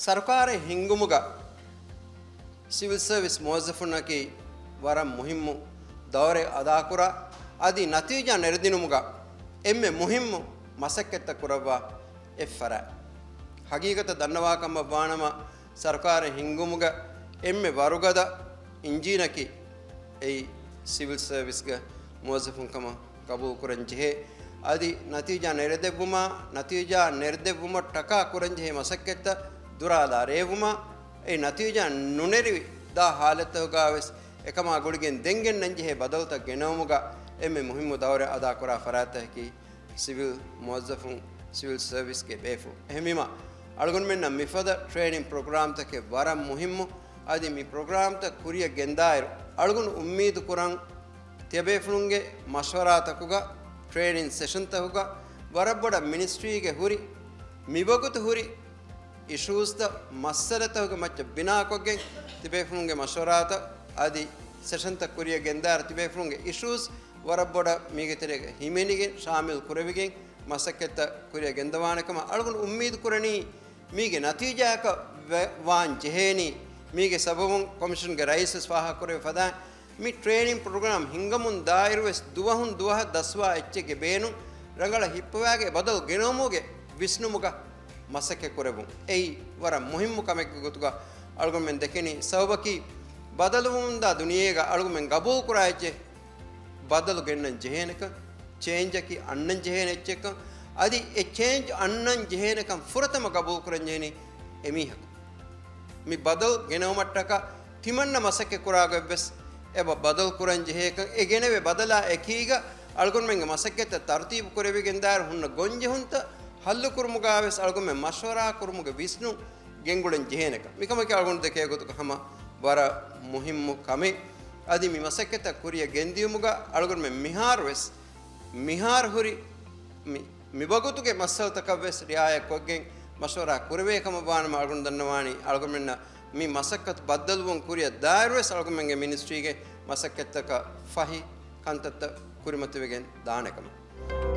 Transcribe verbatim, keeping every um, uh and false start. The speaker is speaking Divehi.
ސަރުކާރެއް ހިންގުމުގަ ސިވިލް ސަރވިސް މުވައްޒަފުންނަކީ ވަރަށް މުހިއްމު ދައުރެއް އަދާކުރާ، އަދި ނަތީޖާ ނެރެދިނުމުގަ އެންމެ މުހިއްމު މަސައްކަތްތައް ކުރައްވާ އެއް ފަރާތް. ހަގީގަތަށް ދަންނަވާ ކަމަށް ވާނަމަ، ސަރުކާރެއް ހިންގުމުގަ އެންމެ ވަރުގަދަ އިންޖީނަކީ އެއީ ސިވިލް ސަރވިސްގެ މުވައްޒަފުން ކަމަށް ގަބޫލު ކުރަން ޖެހޭ. އަދި ނަތީޖާ ނެރެދެއްވުމާ، ނަތީޖާ ނެރެދެއްވުމަށްޓަކާ ކުރަން ޖެހޭ މަސައްކަތްތައް ދުރާލާ ރޭވުމާ، އެ ނަތީޖާ ނުނެރި ދާ ހާލަތްތަކުގަ ވެސް އެކަމާ ގުޅިގެން ދެން ގެންނަން ޖެހޭ ބަދަލުތައް ގެނައުމުގަ އެންމެ މުހިއްމު ދައުރެއް އަދާކުރާ ފަރާތްތަކަކީ ސިވިލް މުވައްޒަފުން، ސިވިލް ސަރވިސްގެ ބޭފުޅުން. އެހެންވީމަ، އަޅުގަނޑުމެންނަށް މިފަދަ ޓްރޭނިން ޕްރޮގްރާމްތަކެއް ވަރަށް މުހިއްމު. އަދި މި ޕްރޮގްރާމްތައް ކުރިއަށް ގެންދާއިރު، އަޅުގަނޑު އުއްމީދު ކުރަން ތިޔަބޭފުޅުންގެ މަޝްވަރާތަކުގަ، ޓްރޭނިން ސެޝަންތަކުގަ ވަރަށް ބޮޑަށް މިނިސްޓްރީގެ ހުރި، މިވަގުތު ހުރި އިޝޫސްތައް، މައްސަލަތަކުގެ މައްޗަށް ބިނާކޮށްގެން ތިބޭފުޅުންގެ މަޝްވަރާތައް އަދި ސެޝަންތައް ކުރިއަށް ގެންދާއިރު، ތިބޭފުޅުންގެ އިޝޫސް ވަރަށް ބޮޑަށް މީގެ ތެރޭގަ ހިމެނިގެން، ޝާމިލް ކުރެވިގެން މަސައްކަތްތައް ކުރިއަށް ގެންދަވާނެ ކަމަށް އަޅުގަނޑު އުއްމީދު ކުރަނީ. މީގެ ނަތީޖާއަކަށް ވެ-، ވާން ޖެހޭނީ، މީގެ ސަބަބުން ކޮމިޝަންގެ ރައީސް ވެސް ފާހަގަކުރެއްވި ފަދައިން، މި ޓްރޭނިން ޕްރޮގްރާމް ހިންގަމުން ދާއިރު ވެސް ދުވަހުން ދުވަހަށް ދަސްވާ އެއްޗެއްގެ ބޭނުން ރަނގަޅަށް ހިއްޕަވާގެ ބަދަލު ގެނައުމުގެ ވިސްނުމުގަ މަސައްކަތް ކުރެވުން. އެއީ ވަރަށް މުހިއްމު ކަމެއްގެ ގޮތުގަ އަޅުގަނޑުމެން ދެކެނީ. ސަބަބަކީ، ބަދަލުވުމުންދާ ދުނިޔޭގަ އަޅުގަނޑުމެން ގަބޫލުކުރާ އެއްޗެއް ބަދަލު ގެންނަން ޖެހޭނެކަން، ޗޭންޖަކީ އަންނަން ޖެހޭނެ އެއްޗެއްކަން، އަދި އެ ޗޭންޖް އަންނަން ޖެހޭނެކަން ފުރަތަމަ ގަބޫލުކުރަން ޖެހެނީ އެމީހަކު. މި ބަދަލު ގެނައުމަށްޓަކާ ތިމަންނަ މަސައްކަތް ކުރާ ގޮތްވެސް އެބަ ބަދަލު ކުރަން ޖެހޭކަން، އެ ގެނެވޭ ބަދަލާ އެކީގަ އަޅުގަނޑުމެންގެ މަސައްކަތްތައް ތަރުތީބު ކުރެވިގެންދާއިރު ހުންނަ ގޮންޖެހުންތައް ހައްލުކުރުމުގަ ވެސް އަޅުގަނޑުމެން މަޝްވަރާ ކުރުމުގެ ވިސްނުން ގެންގުޅެން ޖެހޭނެކަން. މިކަމަކީ އަޅުގަނޑު ދެކޭ ގޮތުގަ ހަމަ ވަރަށް މުހިއްމު ކަމެއް. އަދި މި މަސައްކަތްތައް ކުރިއަށް ގެންދިޔުމުގަ އަޅުގަނޑުމެން މިހާރު ވެސް، މިހާރު ހުރި މި، މިވަގުތުގެ މައްސަލަތަކަށް ވެސް ރިއާޔަތް ކޮށްގެން މަޝްވަރާ ކުރެވޭ ކަމަށް ވާނަމަ، އަޅުގަނޑު ދަންނަވާނީ އަޅުގަނޑުމެންނަށް މި މަސައްކަތު ބައްދަލުވުން ކުރިއަށް ދާއިރު ވެސް އަޅުގަނޑުމެންގެ މިނިސްޓްރީގެ މަސައްކަތްތަކަށް ފަހި ކަންތައްތައް ކުރިމަތިވެގެން ދާނެ ކަމަށް.